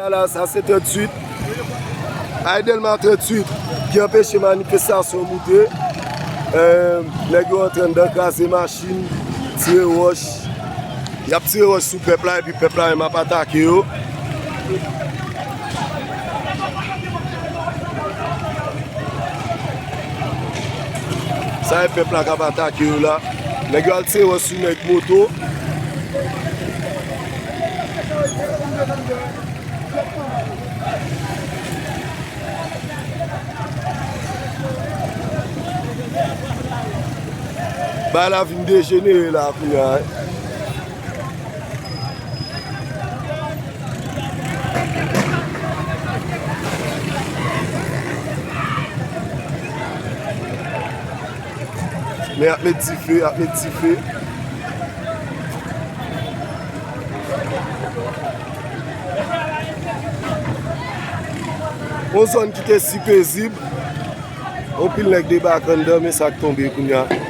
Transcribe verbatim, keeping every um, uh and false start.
Ala, sa se tranntuit. Ay Dèlma tranntuit ki anpeche manifestasyon moute. Eh, nèg yo antre anndan, kraze machin, tire wòch. Y ap tire wòch sou pèp la, epi pèp la menm ap atake yo. Sa e pèp la k ap atake yo la. Nèg yo al tire wòch sou nèg moto. Bagay la vin dejenere la kounye a. Men y ap met dife, y ap met dife. Yon zòn ki te si pezib. Anpil nèg debake anndan, men sa k tonbe kounye a.